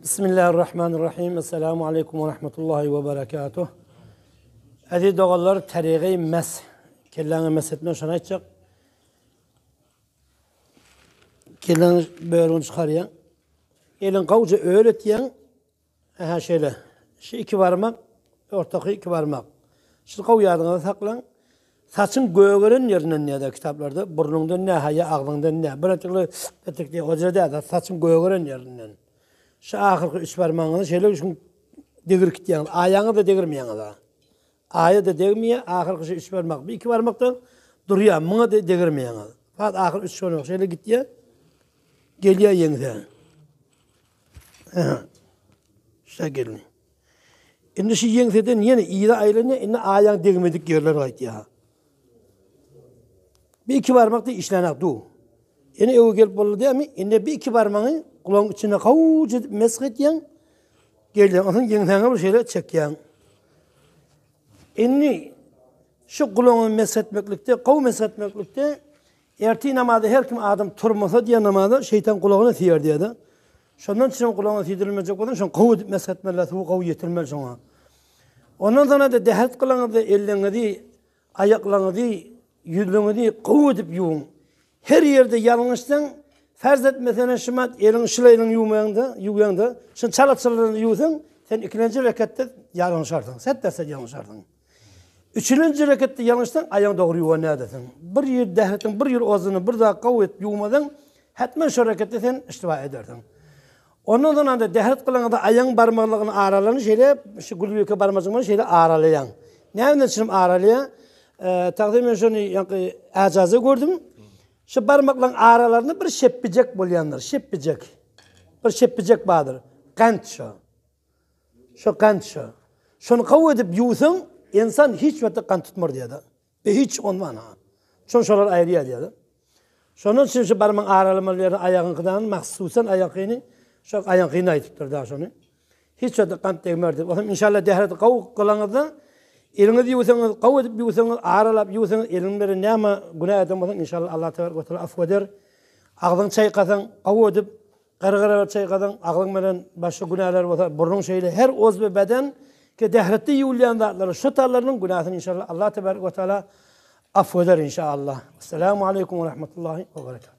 Bismillahirrahmanirrahim. Esselamu aleýkum we rahmetullahi we berekatuh. Eziz doganlar, terygy mes. Kelläňe mes etme şony aýtjak. Kelläňi bölügini çykarýaň. Eliň gowja öl etýäň. Ähä şeýle. Şu iki barmak, ortaky iki barmak. Şuny gowy ýadyňyzda saklaň. Saçyň gögeren ýerinden diýýär kitaplarda, burnuňdan nä, ýa agzyňdan nä. Bir etikli etik diýýär, o jerde däl, saçyň gögeren ýerinden. Şu ahyrky üç barmagyňyzy şeýle şuň degirip gitýäňiz. Aýaňyzy-da degirmeýäňiz-a. Aýa-da degmeýär, ahyrky şu üç barmak. Bir iki barmakda durýar, muňa-da degirmeýäňiz. Fakt ahyr üç barmak şeýle gitýär. Gelýär ýeňsä. Aha. Şa gelin. Indi şu ýeňseden ýene yza aýlanýar, indi aýaň degmedik ýerler gaýtýar. Bir iki barmakda işlenak du. Ene öwe gelip boldy dämi? Indi bir iki barmagyny gulagyň içine gowja edip mesh etýäň. Gelýäň, onsoň ýeňsäňe bir şeýle çekýäň. Indi şu gulagyňy mesh etmeklikde, gowy mesh etmeklikde Ertir namaza her kim adam turmasa diýen namaza şeýtan gulagyna siýer diýýär-de. Şondan üçin gulagyna siýdirilmejek bolsaň, şony gowy edip mesh etmeli, suwy gowy ýetirmeli şoňa. Ondan soňra-da dähet kylaňyzda elleňizi, aýaklaryňyzy, ýüzüňizi gowy edip ýuwuň. Her ýerde ýalňyşsaň, farz et meselem şumat eliňi şul eliňi ýuwmaýaňda, ýuwýaňda, şuny çala-çaladan ýuwsaň, sen ikilenji reketde ýalňyşarsyň, set-derset ýalňyşarsyň. Üçülenji reketde ýalňyşsaň, aýagyňy dogry ýuwan nädersiň? Bir ýer dähetiň bir ýer ozuny bir zat gowy edip ýuwmasaň, hetmen şo reketde sen iştiba edersiň. Ondan soň anda dähet kylaňda aýagyň barmaklygyny aralaryny şeýle şu gülbike barmajygyň bilen şeýle aralaýaň. Näme üçin aralaýaň? Tagta men şony ýaňky äjaza gördüm. Şu barmaklaryň aralarynda bir şepbijek bolýandyr, şepbijek. Bir şepbijek bardyr. Gant şo. Şo gant şo. Şony gowy edip ýuwsaň, ynsan hiç wagtda gant tutmar diýýär-de. Be hiç ondan ha. Şony şolar aýyrýar diýýär-de. Şondan üçin şu barmagyň aralamaly ýerine aýagyňkydan, mahsusan aýagyňkyny, şo aýagyňkyny aýdypdyr da şony. Hiç wagtda gant degmer diýip. Otam inşallah dähreti gowy kylaňyzda, eliňizi ýuwsaňyz, gowy edip ýuwsaňyz, aralap ýuwsaňyz, eliň bilen näme günä eden bolsaň, inşallah Allah tebarek we teala afw eder. Agzyňy çaýkasaň, gowy edip, Gargara bir çaýkasaň, agzyň bilen başga günäler bolsa, burnuň şeýle her ozwy beden ki dähretde ýuwulýan zatlary şu tallarynyň günäsini inşallah Allah tebarek we taala afw eder inşallah. Esselamu aleýkum we rahmetullahi we berekatuh.